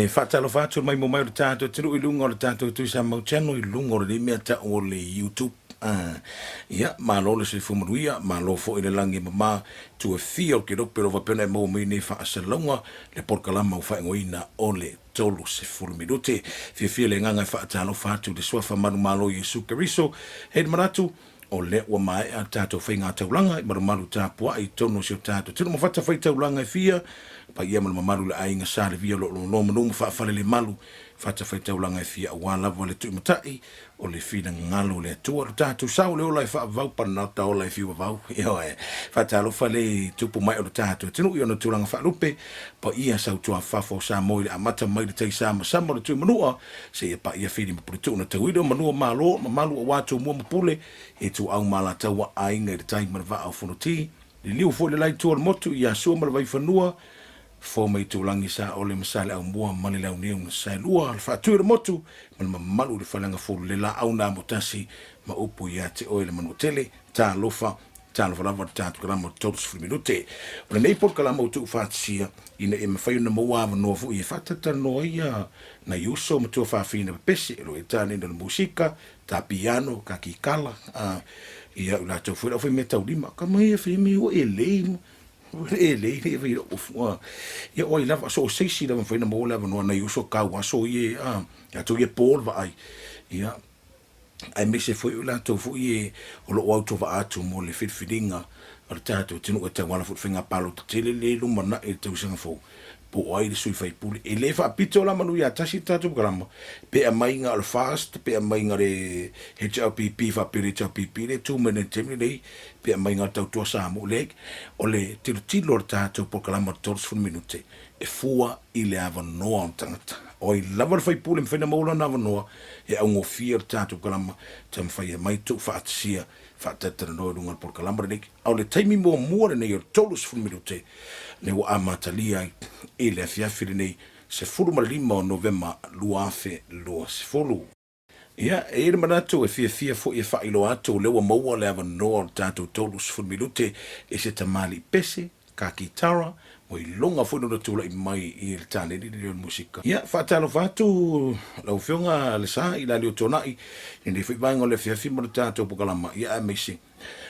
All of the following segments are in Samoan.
E faatalofa atu le maimoa mai o le tatou atunuu i luga o le tatou Tuisamau Channel i luga o lenei mea tau o le YouTube. Ah, ia, malo le soifua manuia, malo foi le lagi e mama, tu e fia o le kelope o lo o faapea ona e maua mai nei faasalalauga le polokalama ua faaigoaina o le 30 minute. Fiafia le agaga e faatalofa atu i le Suafa manumalo o Iesu Keriso. Hei le manatu, o lea ua maea le tatou faigataulaga i malumalu tapuai i totonu o si o tatou atunuu ma fatafaitaulaga e fia, paia ma le mamalu i le aiga Sa Levia o lo o nonomanu ma faafalelemalu fatafaitaulaga e fia aua lava le tuimatai o le finagalo o le Atua. Lo tatou sao le ola e faavavau panata ola e fiu vavau. Ioe. Faatalofa le tupu mai o lo tatou atunuu i ona tulaga faalupe, paia sautuafafo o Samoa i le amata mai le tai samasama o le Tuimanua seia paia Fili ma Puletuu na tauili o Manua Malo, mamalu aua Tumua ma Pule, Ituau ma Alataua, Aiga i le Tai ma le Vaa o Fonoti, liliu foi le la itu o le motu i Asua ma le Vaifanua, Fofo ma Itulagi, Saole ma Saleaaumua ma le Launiu na Saelua, le Faatui o le Motu ma le mamalu i le Faleagafulu, le laau na amotasi ma upu ia te oe le Manuatele, talofa, talofa lava le tatou kalama o le 30 minute. O lenei polokalama ua tuufaatasia ina ia mafai ona maua avanoa foi e faatalatalanoa ai nai uso ma tuafafine pepese o lo o i ai le musika, ta piano, ka kikala, ia i latou foi le aufaimeataulima. Ka mai e fai me ua e lei, ua e lei le fai lou fua. Ia o ai lava, so o se isi lava mafai ona maua le avanoa nai uso kau aso ia, latou ia po le vaai. Ia, aemaise foi o i latou foi e o lo o autovaa atu mo le filifiliga o le tatou atunuu e tauala foi i le faiga palota tele lea e lumanai i le tausaga fou, po o ai le sui faipule. E le faapito la manu ia tasi le tatou polokalama, pe aumaiga o le FAST, pe aumaiga o le HRPP faapea le HRPP lea e tu mai nei i le taimi lenei, pe aumaiga o le Tautua Samoa. Leai, o le tilotilo o le tatou polokalama o le 30 minute, e fua i le avanoa o le tagata. O ai lava le faipule e mafai ona maua lona avanoa e augofie le tatou kalama taumafai e aumai tuufaatasia faatalatalanoa i luga o le polokalama lenei. A o le taimi muamua lenei o le 30 minute lea ua amatalia ai i le afiafi lenei 15 o Novema 2020. Ia, e i ai le manatu e fiafia foi e faailoa atu o lea ua maua le avanoa o le tatou 30 minute e se tamalii pese, ka kitara, ua iloga foi lona tulai mai i le taleni lenei o le musika. Ia, faatalofa atu lau Afioga Lesa i Laliotuanai i lenei foi vaega o le afiafi ma le tatou pokalama, ia aemaise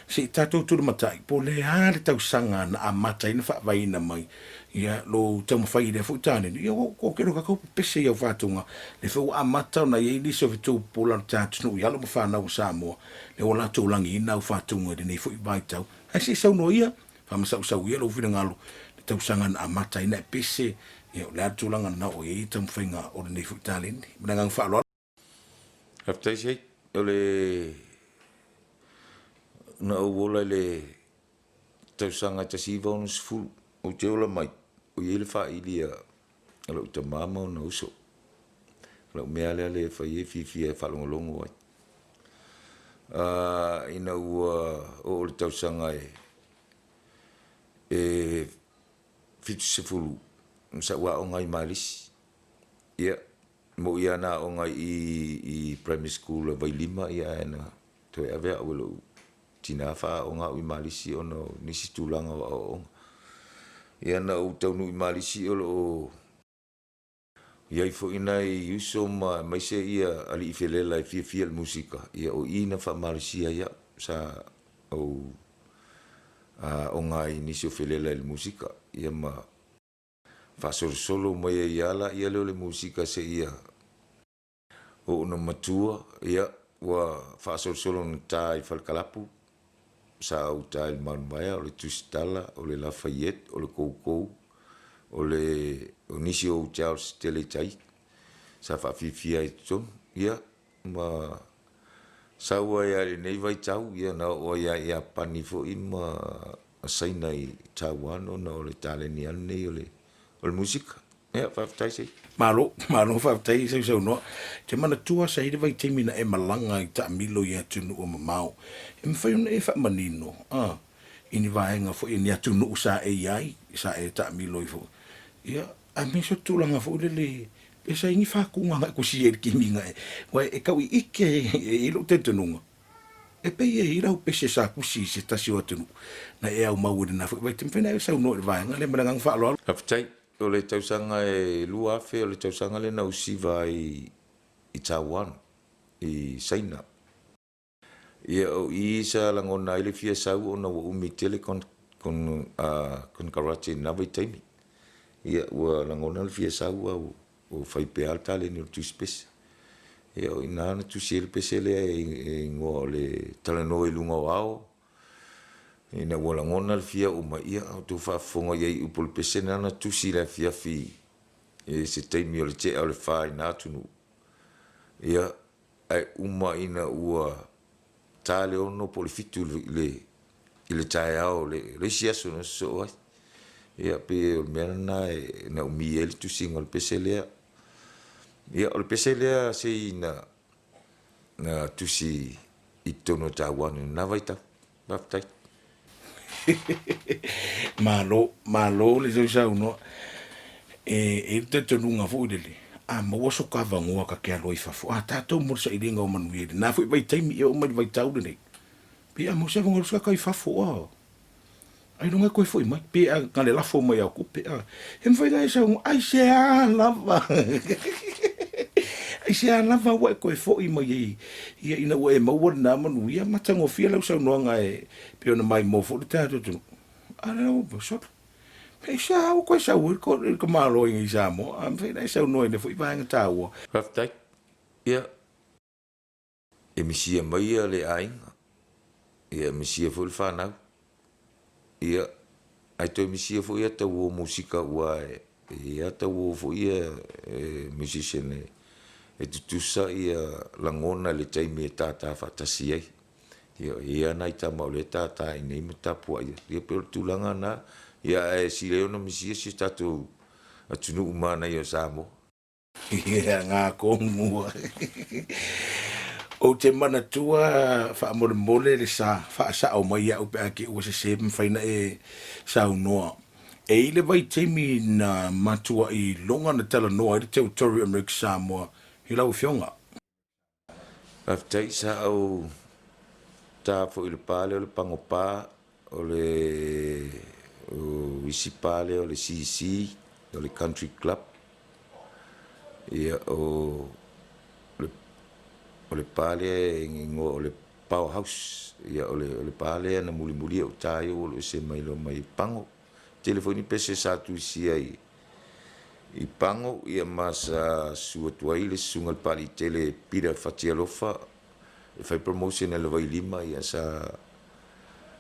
Se i tatou tulamatai, po o le a le tausaga na amata ai ona faavaeina mai ia lou taumafai i lea foi taleni, ia ua toatele o tatou pepese i au faatoga, lea foi ua amata ona i ai nisi o fetu pupula o le ta atunuu i alo ma fanau a Samoa, lea ua latou lagiina au faatoga i lenei foi vaitau. Ae se i saunoa ia, faamasausau ia lou finagalo i le tausaga na amata ai ona e pese, ia o le a le tulaga na oo i ai taumafaiga o lenei foi taleni. Ma le agaga faaaloalo. Faafetai Seid, o le na ou ola i le tausaga e 1960, ou te ola mai, o i ai le faili a lou tama ma ona uso. O lau mea lea lea e fai ai fiafia e faalogologo ai. Ina ua oo le tausaga e 70, sa ou aoga ai i Malisi. Ia, Moʻi lava na aoga i i primary school a Vailima ia ae na toe ave au e lou tina faaaoga au i Malisi ona o nisi tulaga o aoaoga. Ia na ou taunuu i Malisi o lo o i ai foi nai uso ma aemaise ia alii felela e fiafia i le musika, ia o i na faamalosia ai au. Sa ou aoga ai i nisi o felela i le musika ia ma Faasolosolo mai ai lava laia lea o le musika seia oo ina matua, ia, ua faasolosolo ina ta i Falekalapu, sa ou ta i le Manuvaea, o le Tusitala, o le Lafayette, o le Koukou, o le, o nisi o hotels tele i tai sa faafiafia ai i totonu, ia, ma sau ai lava i lenei vaitau, ia na oo ai lava i Iapani foi ma Saina i Taiwan ona o le taleni lava lenei o le, o le musika. Ia, faafetai Sei. Malo, malo faafetai sausaunoa. Te manatua sa i ai le vaitaimi na e malaga i taamilo i atunuu mamao. E mafai ona e faamanino, a, i ni vaega foi i ni atunuu sa e i ai, sa e taamilo ai foi. Ia, aemaise o le tulaga foi lele, pe sa i ai ni faatuga na e kusi ai i le kimiga e, aua e tau ike e i ai lou talitonuga. E pei e i ai lau pese sa tusi i se tasi o atunuu na e aumau i lena foi vaitaimi. Mafai ona e saunoa i le vaega lea ma le agaga faaaloalo. Faafetai. O le tausaga e 2000 o le tausaga lea na ou siva ai i Taiwan, i Saina. Ia, o i sa lagona ai le fia sau ona ua umi tele konekarate i lena vaitaimi. Ia, ua lagona le fia sau a ua fai pea lava le taleni o le tusi pese. Ia, o i ina na tusi ai le pese lea e igoa o le Talanoa i Luga o Ao, ina ua lagona le fia oo mai, ia a outou faafofoga i ai i upu o le pese lena na tusi i le afiafi i se taimi o le tea o le fa i na atunuu, ia, ae uma ina ua ta le 6 po o le 7 i le taeao o le isi aso na sosoo ai. Ia pei o le mea lena na umi ai le tusiga o le pese lea. Ia o le pese lea sei na tusi i totonu o Taiwan i lena vaitau. Faafetai. Malo, malo le sausaunoa. E i ai le talitonuga foi lele, a maua so ta avanoa ta te alu ai i fafo, a tatou mo le sailiga o manuia i lena foi vaitaimi e oo mai i le vaitau lenei, pe a maua se avanoa e alu se tagata i fafo a ailoga e toe foi mai, pe a na le lafo mai au tupe a. E mafai ona e saunoa, aisea lava, aisea lava ua e toe foi mai ai ia ina ua e maua lena manuia, matagofie lau saunoaga e pei ona maimoa foi le tatou atunuu. A o lea ua sole. Aisea ua toe sau ai le tamaloa i inei i Samoa? A mafai ona e saunoa i lea foi vaega taua. Faafetai. Ia, e misia mai le aiga, ia e misia foi le fanau, ia ae toe misia foi ata uo musika aua e i ai ata uo foi ia e musician e tutusa ia lagona i le taimi e tata faatasi ai. Ia e i ai lava nai tama o lea e tata i inei ma tapuai atu. Ia pei o le tulaga lena, ia ae sili ai ona misia si o tatou atunuu manaia o Samoa. Ia, ngā kōmua. Ou te manatua faamolemole le sa faasao mai iaʻu pe a te ua sese pe mafai ona e saunoa. E i le vaitaimi na matuaʻi iloga na talanoa ai le Territory o Amerika Samoa i lau Afioga. Faafetai, sa ou ta foi i le pa lea o le Pagopa, o le isi pa lea o le CC, o le Country Club, ia o le pa lea e igoa o le Power House, ia o le pa lea na mulimuli ou ta ai ou alu ese mai loa mai Pago. Tele foi ni pese sa tuisia i i Pago ia ma sa susu atu ai le susuga i le Papalii tele Peter Fatialofa e fai promotion e le Vailima ia sa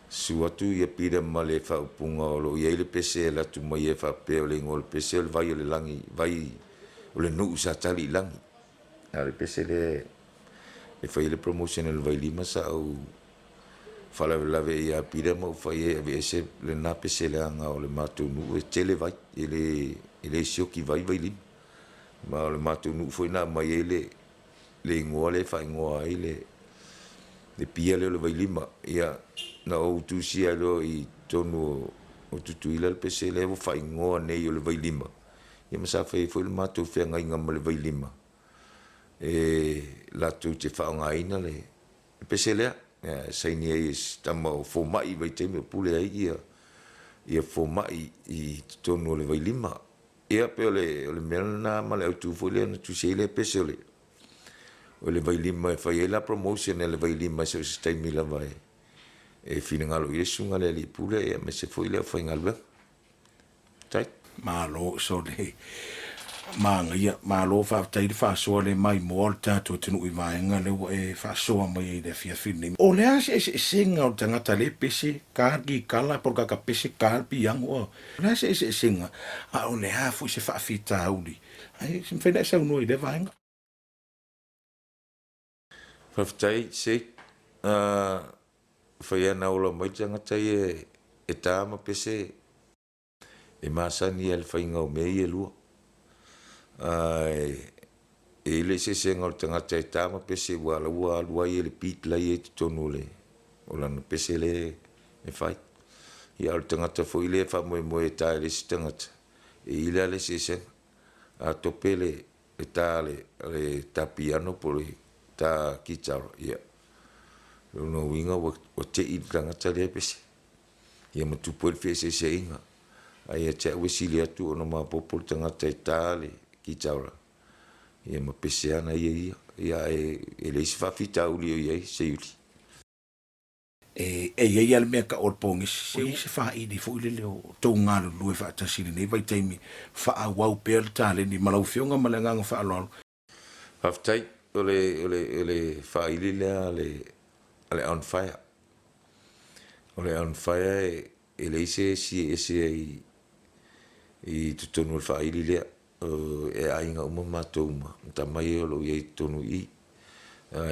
susu atu ia Peter ma le faaupuga o lo o i ai le pese e alu atu mai e faapea o le igoa o le pese o le vai o le lagi vai o le nuu sa tali i lagi. A o le pese lea e fai ai le promotion e le Vailima sa ou faalavelave ia Peter ma ou fai ai e aveese lena pese leaga o le matou nuu e tele vai, e le, e le sioki vai Vailima. Ma o le matou nuu foi na aumai ai le, le igoa lea e faaigoa ai le, le pia lea o le Vailima. Ia, na ou tusia ai loa i totonu o Tutuila le pese lea ua faaigoa nei o le Vailima, ia ma sa fai ai foi le matou feagaiga ma le Vailima, e latou te faaaogaina le Le pese lea, e saini ai e si tama o fomai i vaitaimi o pule ai ia ia fomai i totonu o le Vailima. Ia pei o le o le mea lena ma le autu foi lea na tusi ai lea pese o le o le Vailima e fai ai la promotion a le Vailima i so o se taimi lava e e finagalo i ai le susuga i le alii pule aemaise foi le aufaigaluega. Tai. Malo sole manaia, malo faafetai le faasoa le maimoa o le tatou atunuu i vaega lea ua e faasoa mai ai i le afiafi lenei. O le a se eseesega o le tagata le pese ka le kikala po o le tagata pese ka le piano? O le a se eseesega a o le a foi se faafitauli? Ai se mafai ona e saunoa i lea vaega. Faafetai Seik. Fai ana ola mai le tagata ia e ta ma pese e masani ia le faiga o mea ia e lua. Ae e i ai le eseesega o le tagata e ta ma pese aua o la ua alu ai le beat la e i ai i totonu o le o lana pese lea e fai. Ia a o le tagata foi lea e faamoemoe e ta e le isi tagata, e i ai la le eseesega. A tope le le ta le le ta piano po o le ta kitara, ia, o lona uiga ua ua te'i le tagata lea pese, ia ma tupu ai le feeseeseaiga. Ae ia te au e sili atu ona maopoopo le tagata e ta le kitaura ia ma pese ana ia ia, ia ae e leai se faafitauli o i ai Seiuli. E i ai lava le mea tau o le pogisi, se i ai se faili foi lele o tou galulue faatasi i lenei vaitaimi, faaauau pea le taleni ma lau Afioga ma le agaga faaaloalo. Faafetai. O le, o le, o le faili lea a le, a le On Fire. O le On Fire e, e leai se isi e ese ai i totonu o le faili lea. E aiga uma matou ma tama ia o lo o i ai i totonu i i.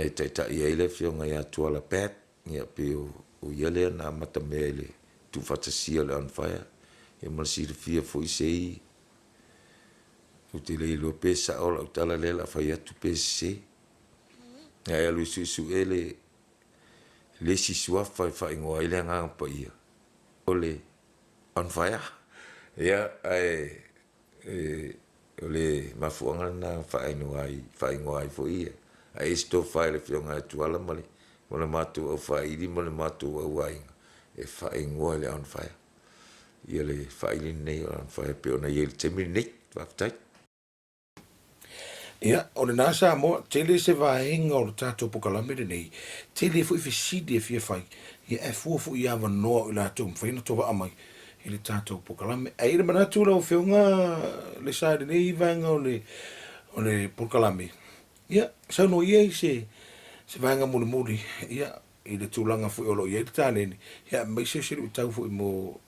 E taitai ai le afioga ia Tuala Pat, ia pei o ia lea na amata mea i le tuufaatasia o le On Fire, ia ma le silafia foi sei, ou te le iloa pe sao lau tala lea o le a fai atu pe sese. Ae alu e suesue le le isi suafa e faaigoa ai le Agaga Paia, o le On Fire. Ia, ae O le mafuaaga lena faaigoa ai, faaigoa ai foi ia a ese tofa i le Afioga ia Tuala ma le ma le matou aufaili ma le matou auaiga e faaigoa i le On Fire ia le faili lenei o le On Fire pei ona i ai i le taimi lenei. Faafetai. Ia, o lena Samoa, tele se vaega o le tatou pokalame lenei, tele foi fesili e fia fai, ia ae fua foi i avanoa o i latou e mafai ona tovaa mai i le tatou pokalame. Ae i ai le manatu lau Afioga Lesa i lenei vaega o le o le polokalame, ia saunoa ia i se se vaega mulimuli, ia i le tulaga foi o lo o i ai le taleni, ia aemaise o se luitau foi mo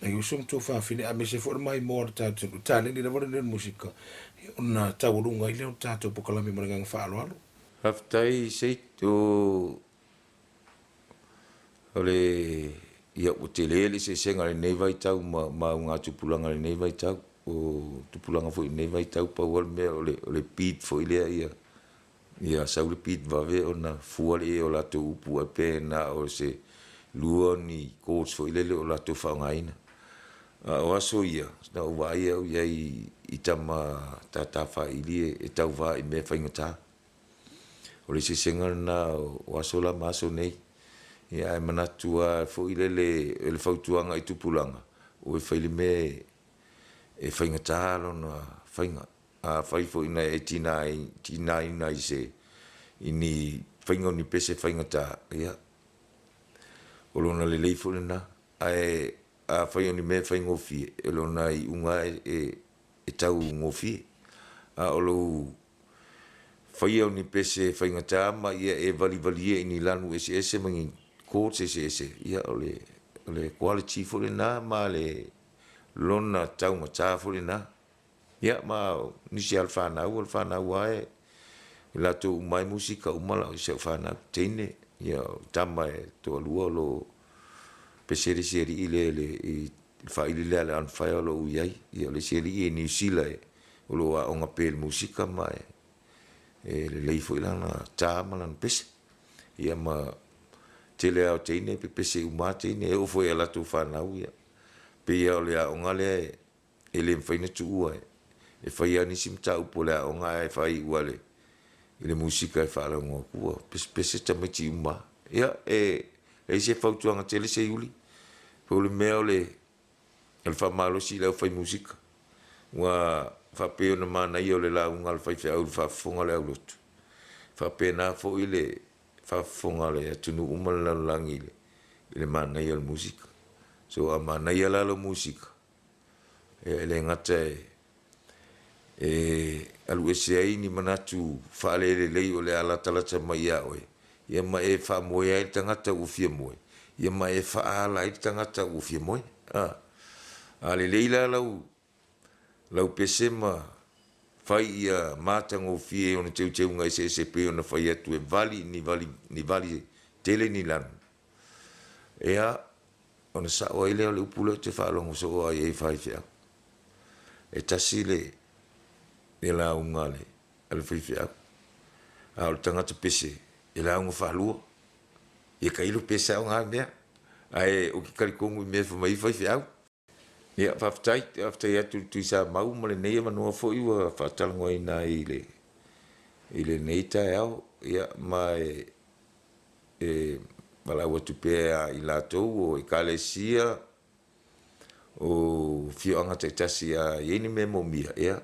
nai uso ma tuafafine, aemaise foi o le maimoa o le tatou atunuu, taleni lava lenei o le musika, ia ona taualuga ai lea o le tatou polokalame ma le agaga faaaloalo. Faafetai Seito. O le, ia ua tele le eseesega i lenei vaitau ma ma augatupulaga i lenei vaitau. O tupulaga foi i lenei vaitau pau lava le mea o le o le beat foi lea ia ia sau le beat vave ona fua lea i ai o latou upu ae pe na o se lua ni chords foi lele o latou faaaogaina. A o aso ia, na ou vaai au i ai i tama tātāfaili e tauva i mea faigata. O le eseesega lena o aso la ma aso nei. Ia ae manatu lava foi lele o le fautuaga i tupulaga, ua fai le mea e faigata lona faiga. Afai foi na e tigaina i se i ni faiga o ni pese faigata, ia o lona lelei foi lena. Ae afai o ni mea faigofie, o lona iuga lava e taugofie. A o lou faia o ni pese faigata ma ia e valivalia i ni lanu eseese ma ni chords eseese, ia o le o le quality foi lena ma le lona taugata foi lena. Ia ma o nisi lava o le fanau, o le fanau lava e latou uma lava e musika uma lau si au fanau, teine, ia o tama e toalua o lo o pese le isi alii lea i le faili lea a le On Fire o lo o i ai. Ia o le isi alii e i Niu Sila o lo o aoga pea i le musika ma e lelei foi lana ta ma lana pese. Ia ma tele lava o teine e pepese uma lava teine, e oo foi ia latou fanau, ia pei lava o le aoga lea e le mafai ona tuua e fai lava nisi mataupu o le aoga ae faaiu lava i le musika e faalogo atu ua pesepese tamaiti uma lava. Ia, e leai se fautuaga tele Seiuli, pau le mea o le faamalosi i le aufai musika, ua faapei ona manaia o le lauga a le faifeau i le faafofoga a le aulotu, e faapena foi le faafofoga a le atunuu ma le lalolagi i le manaia o le musika. So a manaia la lau musika, e le gata e alu ese ai ni manatu faalelelei o le a latalata mai ia oe, ia ma e faamoe ai le tagata ua fia moe, ia ma e faaala ai le tagata ua fia moe. A, a lelei la lau lau pese ma fai ia matagofie i ona teuteuga eseese pei ona fai atu e vali ni vali ni vali tele ni lanu, ia ona sao ai lea o le upu lea ou te faalogo soo lava i ai i faifeau. E tasi le le lauga a le a le faifeau, a o le tagata pese e lauga faalua. Ia tailo pe sao na mea, ae ou te talitonu i mea e fai mai ai faifeau. Ia faafetai, faafetai atu i le Tuisamau ma lenei avanoa foi ua faatalanoaina ai i le i lenei taeao. Ia ma e e valaau atu pea ia i latou o Ekalesia. O afioaga taitasi a i ai ni mea e moomia, ia,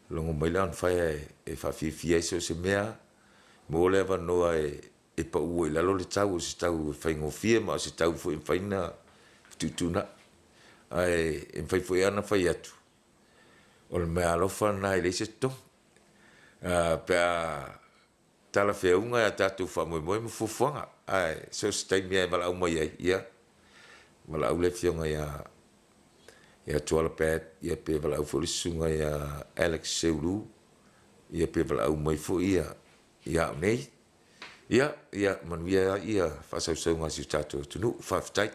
logo mai le on fire e faafiafia ai so o se mea, maua le avanoa e pau ai i lalo le tau, o se tau e faigofie ma o se tau foi e mafai ona fetuutuunai. Ae e mafai foi lava ona fai atu, o le meaalofa lena e leai se totogi pe a talafeauga a tatou faamoemoe ma fuafuaga. Ae so o se taimi lava e valaau mai ai, ia, valaau le Afioga ia Tuala Pat, ia pe valaau foi le Susuga ia Alex Seulu, ia pe valaau mai foi ia au nei. Ia, ia manuia faasausauga a si o tatou atunuu. Faafetai.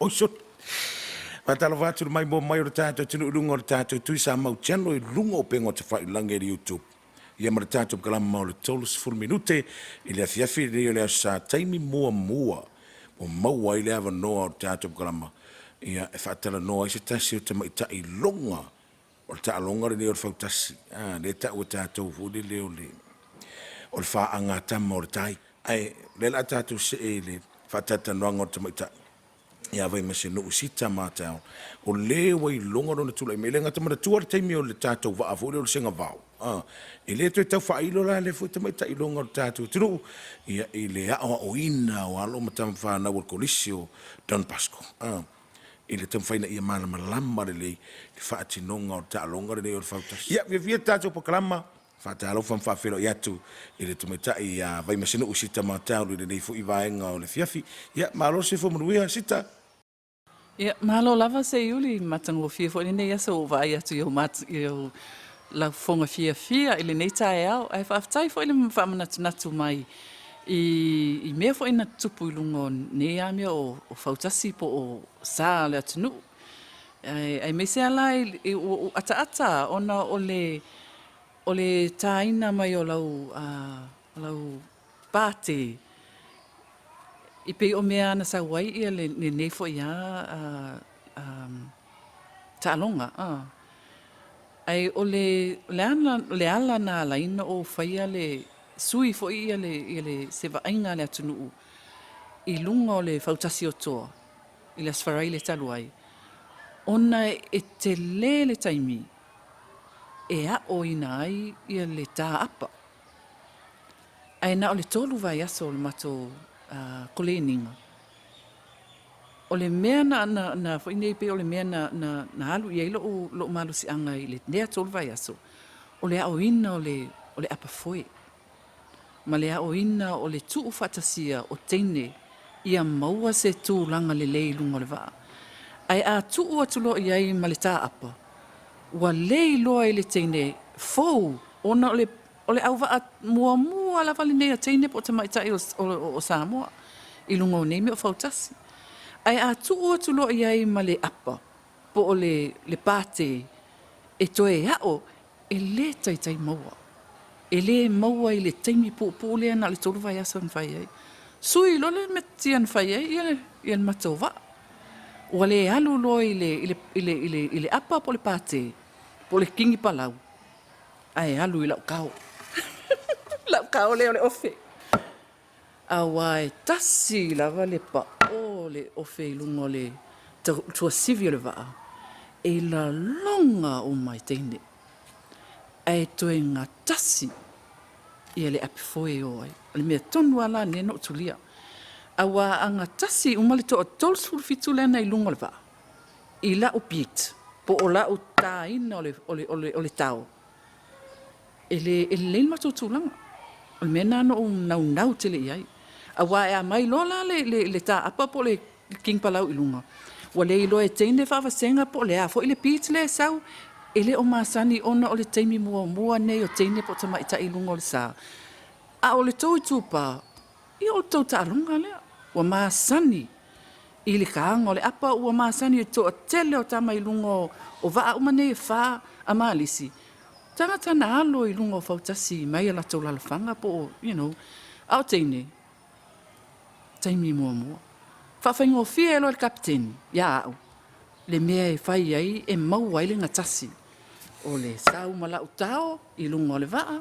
Oi sot. Faatalofa atu i le maimoa mai o le tatou atunuu i luga o le tatou Tui Samoa Channel i luga o upega o tafailagi a le YouTube. Ia ma le tatou kalama o le 30 minute i le afiafi lenei o le Aso Sa taimi muamua ua maua ai le avanoa o le tatou kalama ia e faatalanoa ai se tasi o tamaitai loga O le taaloga lenei o le fautasi, a, lea e tau e tatou foi lele o le, o le faaagatama o le tai. Ae o lea o le a tatou see i le faatalatalanoaga o le tamaitai ia Vaimasenuu Sita Martell, o le ua iloga lona tulai mai. E le gata manatua le taimi o le tatou vaa foi lea o le Segavao, a, e le toe tau faailo la lea foi tamaitai iloga o le tatou atunuu, ia, i le aoaoina o alo ma tama fanau a le Kolisi o Don Bosco, a. i le taumafai ina ia malamalama lelei le faatinoga o le taaloga lenei o le fautasi. Ia, fiafia le tatou polokalama, faatalofa ma faafeiloai atu i le tamaitai ia Vaimasenuu Sita Mataulu i lenei foi vaega o le afiafi. Ia, malo le soifua manuia Sita. Ia, malo lava Seiuli, matagofie foi lenei aso ua ou vaai atu i ou lafoga fiafia i lenei taeao. Ae faafetai foi le faamanatunatu mai i mea foi na tutupu i luga o nei lava mea o fautasi po o sa o le atunuu. Aemaise lava la ua ou ataata lava ona o le taina mai o lau pate, e pei o mea lava na sau ai lenei foi lava taaloga. Ae o le ala na ala ai ona ou faia le sui foi se vaaiga a le atunuu i luga o le fautasi o toa i le Aso Faraile talu ai, ona e tele le taimi e aoina ai le ta apa. Ae na o le 3 vaiaso o le matou koleniga. O le mea na foi nei pei o le mea na alu i ai lou malosiaga i lea 3 vaiaso, o le aoina o le apafoe ma le aoina o le tuufaatasia o teine ia maua se tulaga lelei i luga o le vaa. Ae a tuu atu loa i ai ma le taapa, ua le iloa e le teine fou ona o le O le auvaa muamua lava lenei a teine po o tamaitai o Samoa i luga o nei mea o fautasi. Ae a tuu atu loa i ai ma le apa po o le pate e toe ao, e le taitai maua. E le maua i le taimi puupuu lea na o le 3 vaiaso na fai ai. Sui loa le metotia na fai ai le matou vaa. Ua le alu loa i le apa po o le pate po o le kini palau, ae alu i lau kao. Lau kao lea o le ofe. Aua e tasi lava le pao o le ofe i luga o le tuasivi o le vaa, e laloga uma e teine, ae toe gatasi ia le apefoe e o ai. O le mea tonu lava la lea na ou tulia. Aua a gatasi uma le toa 37 lea na i luga o le vaa, i lau beat po o lau taina o le tao, e lelei le matou tulaga. O le mea lena na ou naunau tele i ai. Aua a aumai loa la le taapa po o le king palau i luga, ua le iloa e teine faavasega po o le a foi le beat lea e sau, e le o masani ona o le taimi muamua lenei o teine po o tamaitai i luga o le sa. A o le tou itupa, ia o le tou taaloga lea, ua masani i le taga o le apa, ua masani i le toatele o tama i luga o vaa uma nei e fa a Malisi, tagata na alo i luga o fautasi mai a latou lalafaga po o, you know, a o teine, taimi muamua. Faafaigofie ai loa i le Kapeteni ia au le mea e fai ai e maua ai le gatasi o le sau ma lau tao i luga o le vaa.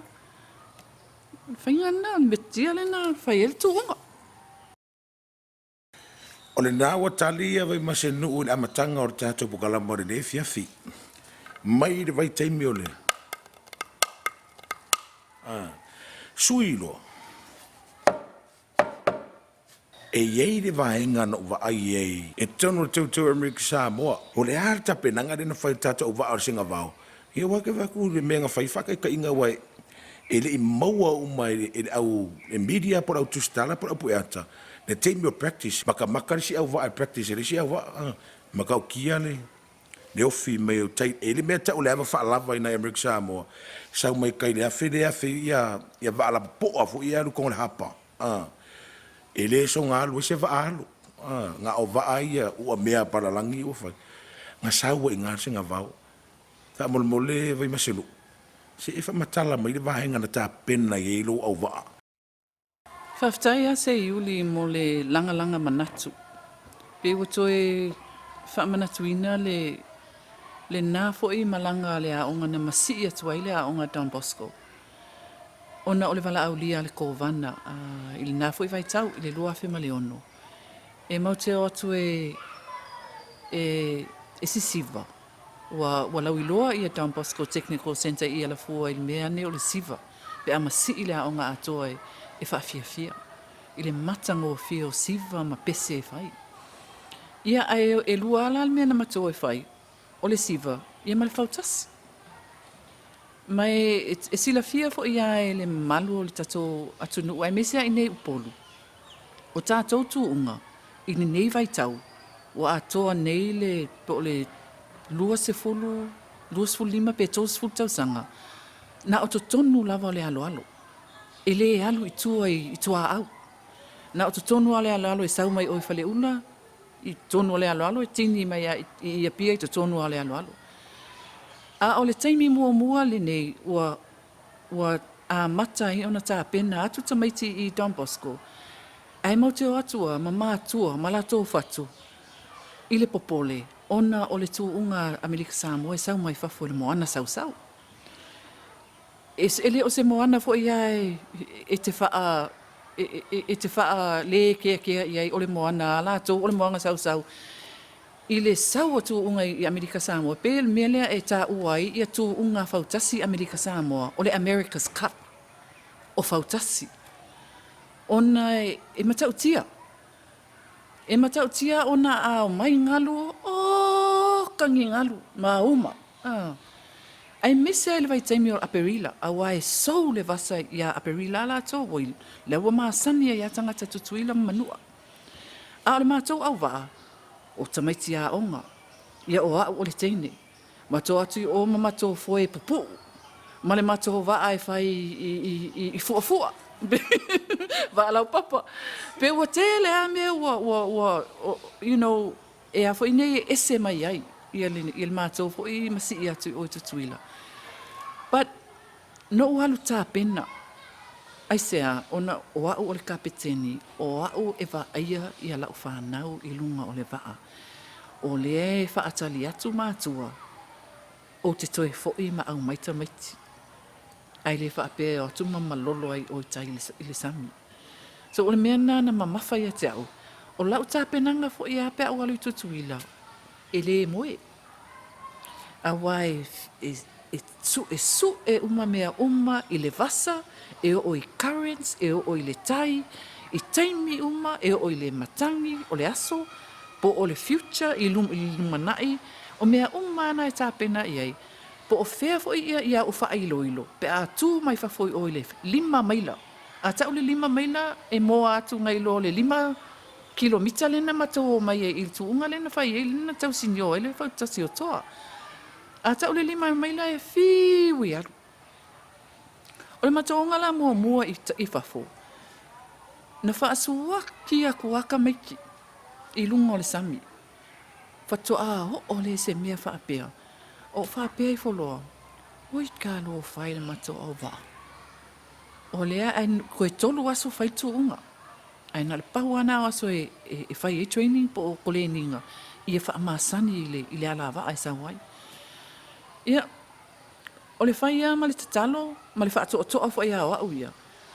O le faiga lena, o le metotia lena e fai ai le tuuga. O lena ua tali ia Vaimasenuu i le amataga o le tatou pokalama o lenei afiafi. Mai le vaitaimi o le sui loa. E i ai le vaega na ou vaai i ai i totonu o le teuteu o Amerika Samoa. O le a le tapenaga lea na fai i le tatou auvaa o le Sengavao? Ia aua ke vaai atu i le mea na fai faataitaiga aua e le i maua uma e le au media po o le au tusitala po o le au pueata le taimi o practice. Matamata le isi auvaa e practice e le isi auvaa. Matautia le le ofi mai o tai. E i ai le mea tau o le ava faalava i nai Amerika Samoa, sau mai tai le afe le afe ia ia vaa lapopoa foi ia alu i totonu o le hapa. A, e le soona alu ai se vaa alu. A, na o vaa ia uamea palalagi ua fai, na sau ai i ina le Sengavao. Faamolemole Vaimaseluu, se i e faamatala mai le vaega na tapena i ai lou auvaa. Faafetai lava Seiuli mo le lagalaga manatu. Pei ua toe faamanatuina le lena foi malaga a le aoga na masii atu ai le aoga a Don Bosco ona o le valaaulia a le Kovana i lena foi vaitau i le 2006. E matou te o atu e e sisiva Ua ua lauiloa ia Don Bosco Technical Centre i Alafua i le mea ane o le siva pe a masii le aoga atoa e e faafiafia i le matagofie o siva ma pese e fai. Ia ae e lua a la le mea na matou e fai, o le siva ia ma le fautasi. Ma e e silafia foi a e le mamalu o le tatou atunuu aemaise a i nei Upolu, O tatou tuuga i lenei vaitau ua atoa nei le po o le 20, 25 pe 30 tausaga, na o totonu lava o le aloalo. E le alu i tua i tuaau. Na o totonu lava o le aloalo e sau mai o i Faleula, i totonu o le aloalo e tini mai lava i Apia i totonu lava o le aloalo. A o le taimi muamua lenei ua ua amata ai ona tapena atu tamaiti i Don Bosco, ae matou te o atu a ma matua ma latou fatu i le popole ona o le tuuga a Amerika Samoa e sau mai fafo i le moana sausau. E, e le o se moana foi a e, e te faa e te faa le keakea i ai o le moana a latou o le moana sausau. I le sau o tuuga i Amerika Samoa, pei o le mea lea e taua ai ia tuuga fautasi Amerika Samoa, o le America's Cup o fautasi. Ona e matautia, e matautia ona a omai galu, oh, kagi galu, mauma. Aemaise ai le vaitaimi o Aperila, aua e sou le vasa ia Aperila a latou, oi, lea ua masani ai a tagata Tutuila ma Manua. A o le matou auvaa, o tamaiti aoga, ia o au o le teine. Matou atu i o ma matou foe pupuu, ma le matou vaa e fai i fuafua, vaa laupapa. Pe ua tele lava mea ua, ua, ua, you know, e a foi nei e ese mai ai ia le, ia le matou foi masii atu i o i Tutuila. But, Noʻu alu tapena, aisea, ona o aʻu o le kapeteni, o aʻu e vaaia ia laʻu fanau i luga o le vaa. O lea e faatali atu matua, ou te toe foʻi ma aumai tamaiti. Ae le faapea e o atu ma malolo ai o i tai i le sami. So o le mea lena na mamafa ia te aʻu, o laʻu tapenaga foʻi a pe a ou alu i Tutuila, e le moe. Aua e, e, e suʻesuʻe uma mea uma i le vasa, e oo i currents, e oo i le tai, i taimi uma, e oo i le matagi o le aso, po o le future i lum, i lumanai, o mea uma ana e tapena i ai, po o fea foi ia i au faailoilo, pe a tu mai fafo i o i le lima maila. A tau le lima maila, e moa atu nai lo le lima kilomita lena matou o mai ai i le tuuga lena fai ai lena tausinio ai le fautasi o Toa. A tau le lima maila e fiu i alu. O le matou oga la muamua i, i fafo, na faasuaki aku a tamaiti i luga o le sami. Faatoa oo lea i se mea faapea, o faapea ifo loa, Oi talofa e le matou auvaa. O lea ae toe tolu aso fai le tuuga. Ae na o le pau lava na o aso e, e, e fai ai training po o koleniga ia faamasani i le, i le alavaa e sau ai. Ia, o le fai lava ma le tatalo ma le faatoatoa foi a o au ia,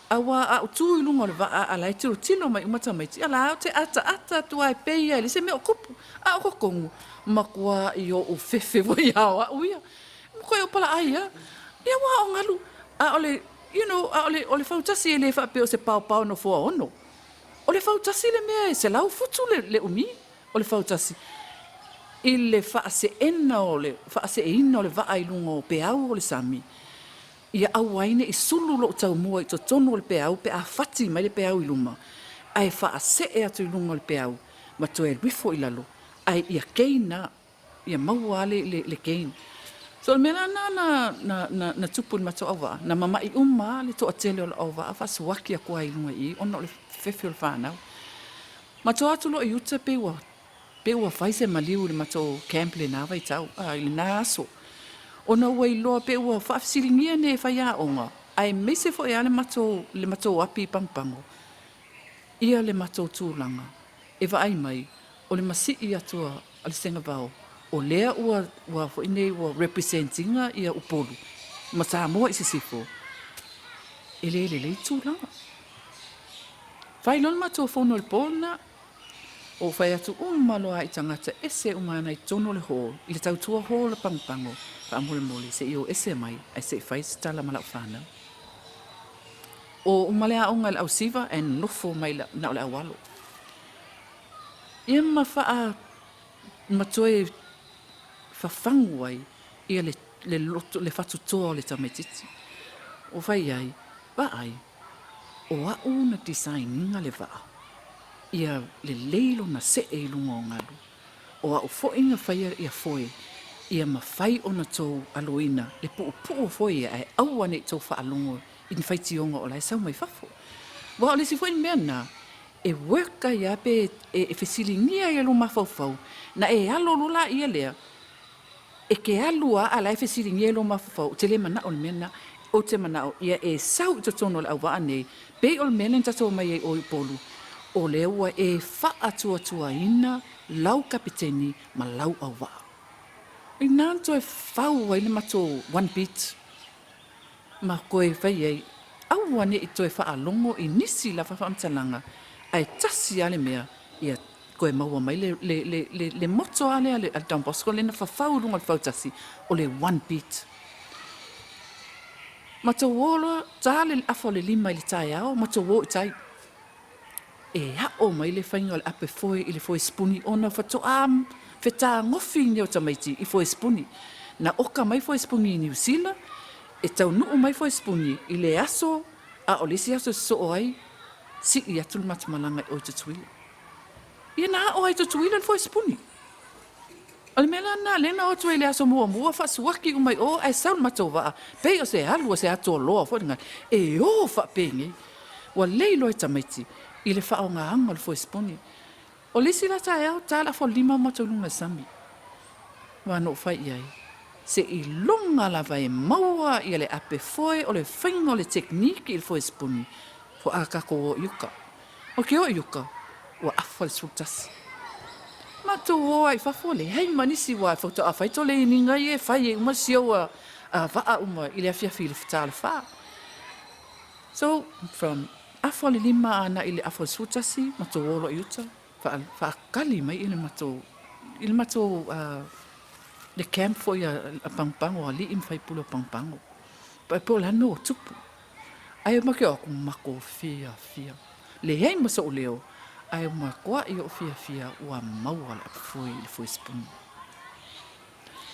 Aua a ou tu i luga o le vaa a la e tilotilo mai uma tamaiti, a la ou te ataata atu lava e pei lava e leai se mea o tupu. A o totonu, matuai ou fefe foi lava o au ia. Matuai ou palaai lava. Ia aua o galu, a o le, you know, a o le, o le fautasi e le faapea o se paopao nofoa ono. O le fautasi le mea e 100 futu le, le umi o le fautasi i le faaseena o le faaseeina o le vaa i luga o peau o le sami, ia aua ai ne i sulu lou taumua i totonu o le peau pe a fati mai le peau i luma, ae faasee atu i luga o le peau ma toe alu ifo i lalo, ae ia gain ia maua lava le, le, le gain. So o le mea la lena na, na, na, na tupu i le matou auvaa, na mama'i uma lava le toatele o le auvaa faasuaki atu lava i luga i i ona o le fefe o le fanau. Matou o atu loa i uta pei ua, pei ua fai se maliu i le matou camp i lena vaitau, a, i lena aso. Ona ua iloa pei ua faafesiligia nei e faiaoga, aemaise foi lava le matou, le matou api i Pagopago, ia le matou tulaga e vaai mai o le masii atu a le Sengavao, o lea ua, ua foi nei ua represent ina ia Upolu ma Samoa i sisifo, e le lelei tulaga. Fai loa le matou fono i le po lena, ou fai atu uma loa i tagata ese uma ana i totonu o le hall, i le tautua hall a Pagopago, faamolemole se i o ese mai ae se i fai se tala ma lau fanau. O uma le aoga i le ausiva ae nofo mai na o le aualo. Ia ma faa ma toe fafagu ai ia le le loto le fatutoa o le tamaititi. Ua fai ai, vaai, o a'u na design ina le vaa, ia lelei lona see i luga o galu. O a'u foi na faia ia foe ia mafai ona tou aloina le puupuu o foe ia ae aua ne i tou faalogo i ni faitioga o la e sau mai fafo. Aua o le isi foi mea lena, e work ai lava pe e fesiligia ai e lou mafaufau, na e alo loa laia lea, e te alu lava a o la e fesiligia e lou mafaufau, ou te le manao i le mea lena. Ou te manao ia e sau i totonu o le auvaa nei, pei o le mea lea na tatou omai ai i o i Upolu, o lea ua e faatuatuaina lau kapiteni ma lau auvaa. I ina na toe fau ai le matou one beat. Ma toe fai ai, aua ne i toe faalogo i nisi lava faamatalaga, ae tasi lava le mea, ia toe maua mai le, le, le, le, le motto lava lea a le Don Bosco lea na fafau i luga o le fautasi, o le one beat. Matou o loa, ta le afa o le lima i le taeao, matou o i tai. E aʻo mai le faiga o le ape foe i le foe sipuni ona faatoa fetagofi nei o tamaiti i foe sipuni. Na oka mai foe sipuni i Niu Sila, e taunuu mai foe sipuni i le aso a o le isi aso e sosoo ai, sii atu le matumalaga i o i Tutuila. Ia na aʻo ai i Tutuila le foe sipuni. O le mea la lena lea na o atu ai i le aso muamua faasuaki uma i o ae sau le matou vaa pei o se alu a se atoaloa foi lena e o faapenei. Ua lei loa e tamaiti i le faaaogaina o le foesipuni. O le isi la taeao, ta le afolima o matou i luga o le sami. Aua na ou fai i ai, seiloga lava e maua ia le ape foe o le faiga o le technique i le foesipuni, faatoa tatou o i uka. O ke o i uka, ua afa le 11. Matou o ai i fafo, leai ma nisi ua faatoa fai toleiniga ia e fai ai uma siou a vaa uma i le afiafi i le ta o le fa. So, from afa o le lima agai i le afa o le 11, matou o loa i uta, faakali mai i le matou, i le matou, le camp foi a Pagopago, alii ma faipule o Pagopago. Po o le a le mea ua tupu. Ae ma ke o atu matou fiafia. Leai ma soʻu leo, ae ua matuaʻi oʻu fiafia ua maua le apu-foe i le foe sipuni.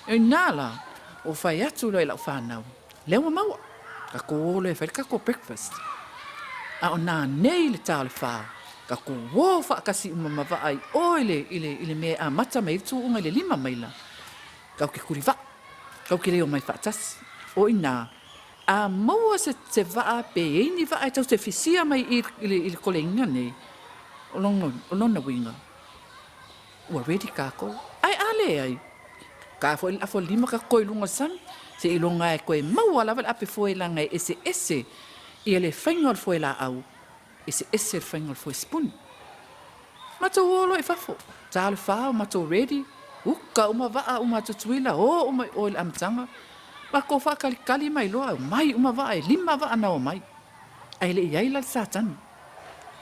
I ina la, ua fai atu loa i lau fanau, lea ua maua, tatou o loa e fai le tatou breakfast. A o nanei le ta o le fa, tatou o faatasi uma ma vaa i o i le, i le, i le mea e amata mai ai le tuuga i le lima maila, tatou te kulivaa, tatou te le omai faatasi. O ina, A maua se se vaa pe i ai ni vaa e tau te fisia mai i i le i le kolegiga nei, o lona o lona uiga, ua ready kākou. Ae a leai, ka foi le afa lima ka koe i luga o le sami, seiloga e koe maua lava le ape foe leaga e eseese ia le faiga o le foe laau Eseese le faiga o le foe sipuni. Matou o loa i fafo, ta le fa o matou ready, uka uma vaa uma a Tutuila, o uma i o i le amataga. Matou faakalikali mai loa, omai uma vaa, e lima vaa na omai. Ae le i i ai la le Satani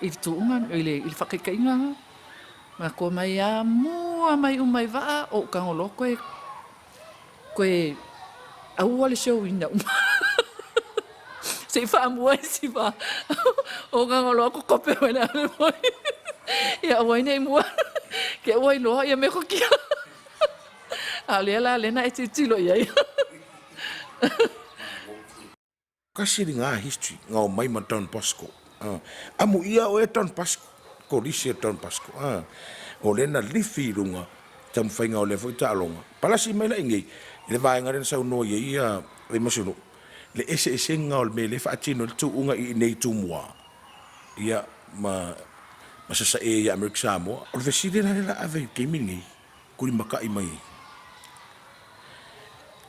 i le tuuga, i le faataitaiga lena. Matou omai lava mua mai uma i vaa, ou tago loa toe, toe aua le show ina uma se i faamua isi vaa. Ou tago loa kokope mai le ave foi. Ia aua ai ne i mua, te i ua iloa ia metotia. A o lea la lea na e tilotilo i ai. Kasi li nga history nga o mai ma Don Bosco. Amu ia o e Don Bosco, kolisi e Don Bosco. O le na lifi i luga taumafaiga o lea foi taaloga. Palasi mai la i nei, i le vaega lea na saunoa i ai ia Vaimasunuu, le eseesega o le mea lea e faatino ai le tuuga i inei i Tumua, ia ma ma Sasae ia Amerika Samoa. O le fesili la lea la ave i le taimi lenei, tulimata'i mai ai.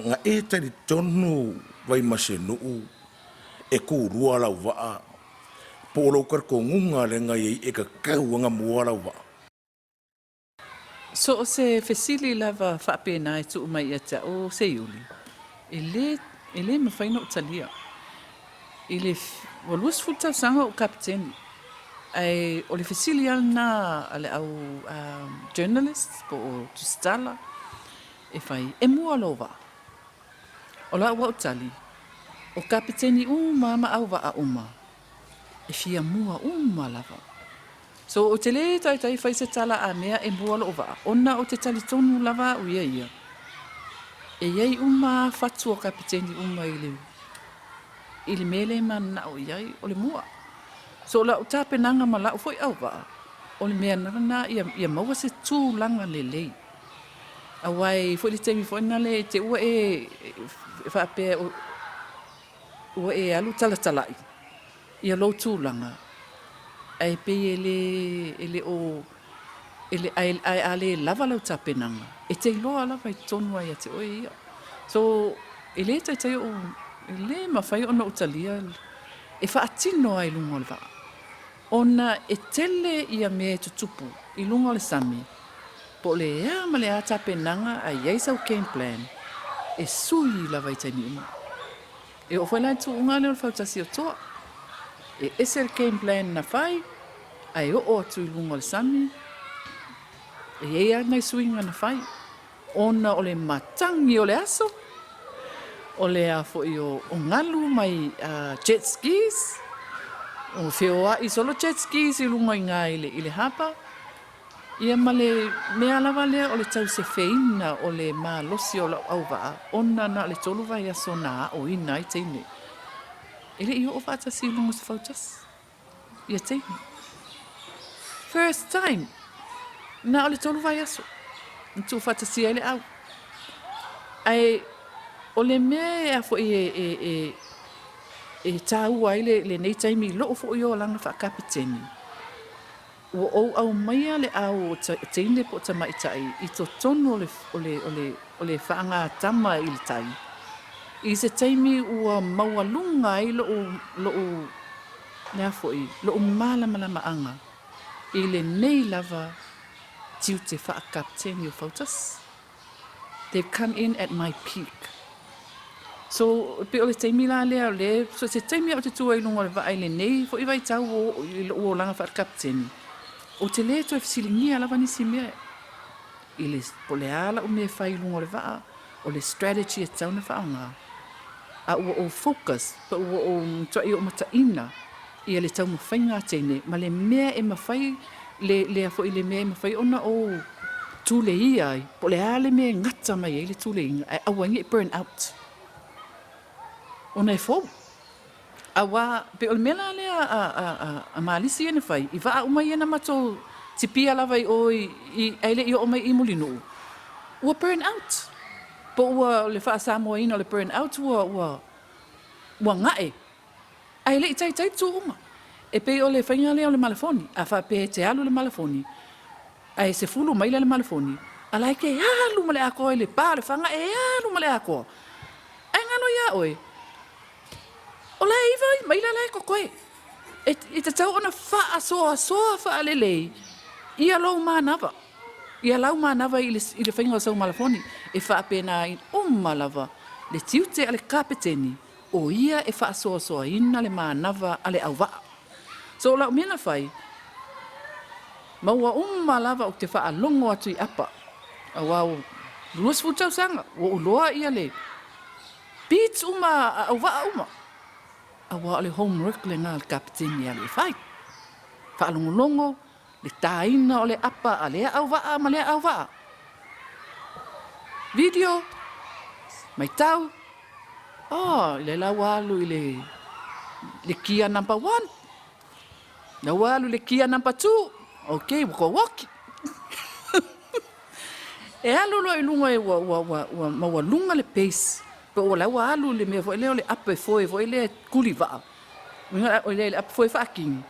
Na e talitonu Vaimasenuu e tulua lau vaa po o lou talitonuga lea na i ai e tatau ona mua lau vaa? So o se fesili lava faapena e tuu mai ia te au o Seiuli, e le, e le mafai ona ou talia. I le, ua 20 tausaga o ou Kapeteni, ae o le fesili lava lena a le au journalists po o tusitala e fai, e mua lou vaa? O lau au tali, o Kapeteni uma ma au vaa uma, e fia mua uma lava. So ou te le taitai fai se tala a mea e mua lou vaa, ona ou te talitonu lava au ia ia, e i ai uma a fatu o Kapeteni uma i le i le mea lea e mananao i ai, o le mua. So o lau tapenaga ma lau foi auvaa, o le mea lena ia maua se tulaga lelei. Aua e i ai foi le taimi foi lena e te i ua e faapea ua e alu talatalai ia lou tulaga, ae pei e le, e le o, ae a le lava lau tapenaga, e te iloa lava i totonu lava ia te oe ia. So, e le taitai ou, e le mafai ona ou talia e faatino lava i luga o le vaa, ona e tele ia mea e tutupu i luga o le sami, po o le a ma le a tapenaga a i ai sau game plan, e sui lava i taimi uma. E oo foi la i le tuuga lea o le fautasi o Toa, e ese le game plan na fai, ae oo atu i luga o le sami, e i ai lava nai suiga na fai, ona o le matagi o le aso, o le a foi o galu mai jet skis, o feoai solo jet skis i luga i ina i le harbor, Ia ma le mea lava lea o le tausefeina o le malosi o lau auvaa ona na o le tolu vaiaso na aoina ai teine. E le i oo faatasi i luga o se fautasi ia teine. First time! Na o le tolu vaiaso na tuufaatasia ai le au. Ae o le mea e a foi e, e, e, e taua ai lenei taimi i lou foi olaga faa-Kapeteni, Ua ou aumaia le ao o teine po o tamaitai i totonu o le, o le, o le, o le faagatama i le tai, i se taimi ua maualuga ai loʻu, loʻu, le a foi, loʻu malamalamaaga i lenei lava tiute faa-Kapeteni o Fautasi. They've come in at my peak. So, e pei o le taimi la lea, o lea, so se taimi lava ou te tu ai i luga o le vaa i lenei foi vaitau ua oo i lou olaga faa-Kapeteni, ou te le toe fesiligia lava nisi mea i le, po o le a lau mea e fai i luga o le vaa, o le strategy e tatau ona faaaoga, a ua ou focus, pe ua ou matuai ou mataina ia le taumafaiga a teine ma le mea e mafai le lea foi le mea e mafai ona ou tuleia ai, po o le a le mea e gata mai ai le tuleiga ae aua ai ne i burn out ona e fou. Aua pei o le mea la lea a, a, a, a Malisi ia na fai, i vaa uma ia na matou tipia lava i o i, i, ae le i oo mai i Mulinuu, ua burn out. Po ua o le faa-Samoaina o le burn out ua, ua, ua gae. Ae le i taitai le tuuga. E pei o le faiga lea o le malafoni. A faapea e te alu i le malafoni, ae 10 maila le malafoni, a la e te alu ma le atoa i le pa o le faga e alu ma le atoa. Ae galo iā oe, o la e 9 maila la e totoe. E, e tatau ona faasoasoa faalelei ia lou manava, ia lau manava i le, i le faiga o sau malafoni. E faapena uma lava le tiute a le kapeteni. O ia e faasoasoaina le manava a le auvaa. So o lau mea na fai, ma ua uma lava ou te faalogo atu i apa, aua ua 20 tausaga ua ou iloa ia le beats uma a auvaa uma, aua o le homework lena a le kapeteni e alu e fai. Faalogologo le taina o le apa a lea auvaa ma lea auvaa. Video, matau, oh, lea la ua alu i le, le kia number one. La ua alu i le kia number two. Ok, ua kou oki. E alu loa i luga e ua, ua, ua, ua maualuga le pace. Pe ua la ua alu le mea foi lea o le ape foe foi lea e kuli vaa. O le ape foe faakini,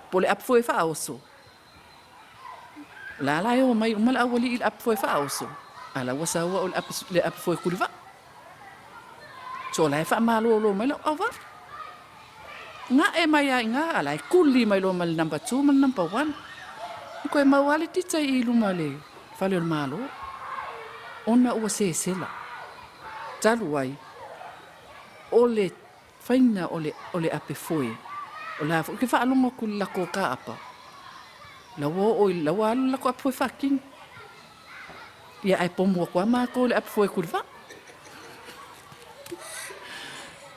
po o le ape foe faaoso. O la la e omai uma le aualii i le ape foe faaoso, a la ua sau au i le ape foe kuli vaa. So o la e faamalolo mai lau auvaa. Ga'e mai lava i ina, a la e kuli mai loa ma le number two ma le number one. Toe mau lava le tita i luma o le fale o le Malo, ona ua sesela. Talu ai, o le faiga o le, o le ape foe, o la foi ke faalogo atu i le lako kāʻapa, la ua oo i, la ua alu le lako ape foe faakini. Ia ae pomu atu lava matou i le ape foe kulivaa.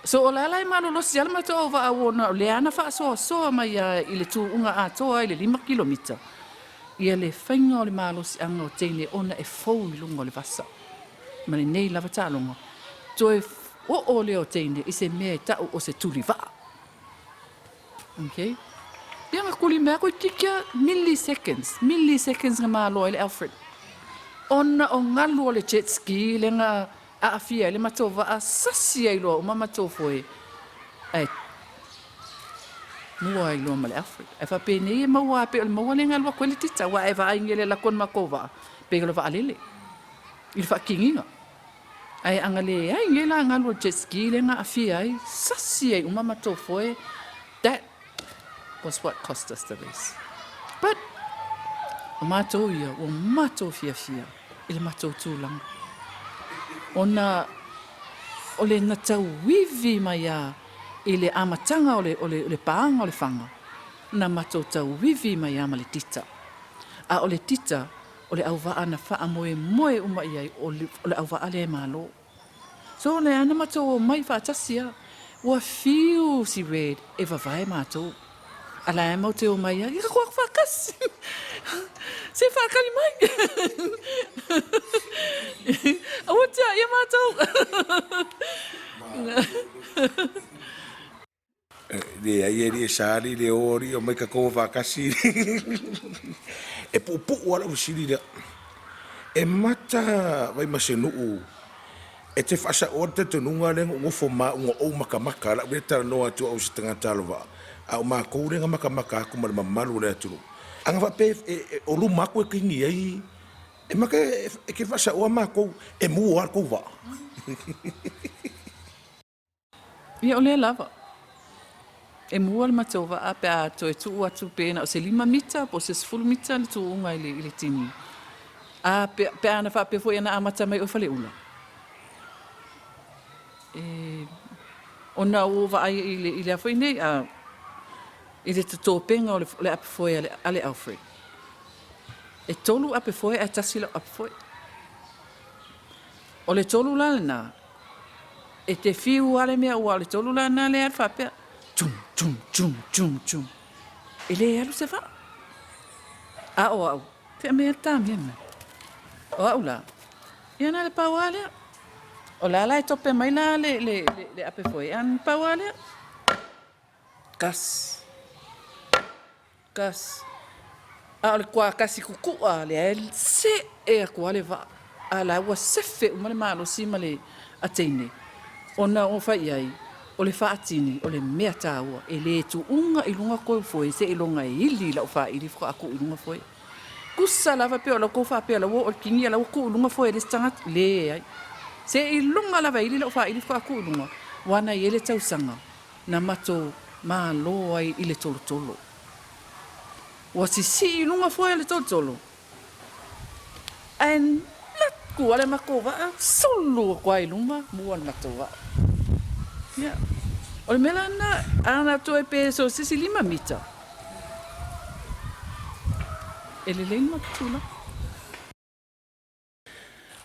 So o la la e malolosi lava le matou auvaa ona o lea na faasoasoa mai lava i le tuuga atoa i le 5 kilomita ia le faiga o le malosiaga o teine ona e fou i luga o le vasa ma lenei lava taaloga toe oo lea o teine i se mea e tau o se tulivaa. Okay. Ia nga kuli mea koe tikia milliseconds, milliseconds nga malo ai le Alfred. Ona o ngalu o le jet ski le nga aafia ai le matou vaa sasi ai loa uma matou foe ae mua ai loa ma le Alfred. Ae faapenei e maua lava pei o le maua lea na alu atu ai le tita aua a e vaai i le alu atu a le matou vaa pei o le vaalele i le faatiniga. Ae a na leai nei la galu o le jet ski lea na aafia ai, sasi ai uma matou foe, that was what cost us the race. But, o matou ia, ua matou fiafia i le matou tulaga. Ona o le na tauivi mai a i le amataga o le, o le, o le pāga o le faga, na matou tauivi mai a ma le tita. A o le tita, O le auvaa na faamoemoe uma i ai, o le auvaa lea e malo. So, o lea na matou omai faatasi a. Ua fiu si Red e vavae matou. A la e mau te omai a, ia ka koa faatasi. Se faakali mai. Aua tia ia matou. Leai e alii e sali le o alii omai tatou o faatasi. E puupuu lava lau fesili lea. E mata Vaimasenuu e te faasaoa le talitonuga lea na ou nofo ma au na ou matamata, lau lea talanoa atu au i se tagata alova'a, a o matou lea na matamata atu ma le mamalu o le atunuu. A na faapea o luma atu e kini ai, e mata e te faasaoa matou e mua lava le tou vaa. Ia o lea lava. E mua le matou vaa pe a toe tuu atu pe na o se 5 mita po o se 10 mita le tuuga i le, i le tini. A pe, pe a na faapea foi ana amata mai oe Faleula. E, ona ua ou vaai i le, i lea foi nei, a, i le totopenga o le, o le apefoe a le, a le Alfred. E tolu apefoe ae tasi lau apefoe. O le tolu la lena, E te fiu lava le mea aua o le tolu la lena lea e alu faapea, tchum, tchum, tchum, tchum, tchum. E le alu se vaa. A o au, fea mea le ta mea mai. O au la, ia na o le pau lava lea. O la la e tope mai la le, le, le, le ape foe, a na pau lava lea. Gas. Gas. A o le kuakasi kukua lea e see atu lava le vaa, a la ua sefe uma le malosi ma le ateine, ona ua fai i ai, o le faatini o le mea taua, e le tuuga i luga kou foe seiloga e ili i lau faili faatoa tuu i luga foe. Tusa lava pe o la outou faapea la ua oo i le kini a la ua tuu i luga foe e le isi tagata, leai. Seiloga lava e ili lau faili faatoa tuu i luga, ua na i ai le tausaga na matou malo ai i le tolotolo. Ua sisii i luga foe o le tolotolo, ae laku lava le matou vaa, sulu atu lava i luma, mua le matou vaa. Ia. O le mea la lena, a na toe pe so o se isi 5 mita, e lelei le matou tulaga.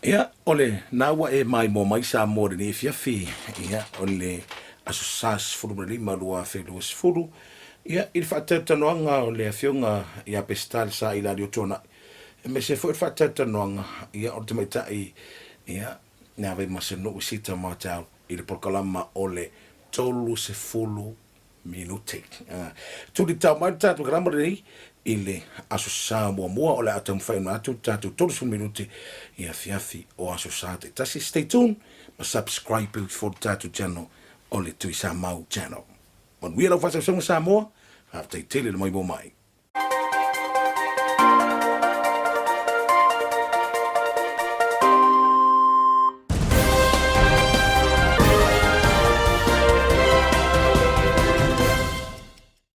Ia, o lena ua e maimoa mai Samoa i lenei afiafi, ia, o le Aso Sa 15 2020, ia, i le faatalatalanoaga o le Afioga ia Peseta Le Sa Ilaliotuanai, aemaise foi o le faatalatalanoaga, ia, o le tamaitai, ia, ia Vaimasanuu Sita Martell i le polokalama o le 30 minute. Tulitao mai le tatou kalama lenei i le Aso Sa muamua o le a taumafai ona atu le tatou 30 minute i afiafi o Aso Sa taitasi. Stay tuned ma subscribe for le tatou channel o le Tuisamau Channel. Manuia lau faasausauga Samoa, faafetai tele le maimoa mai.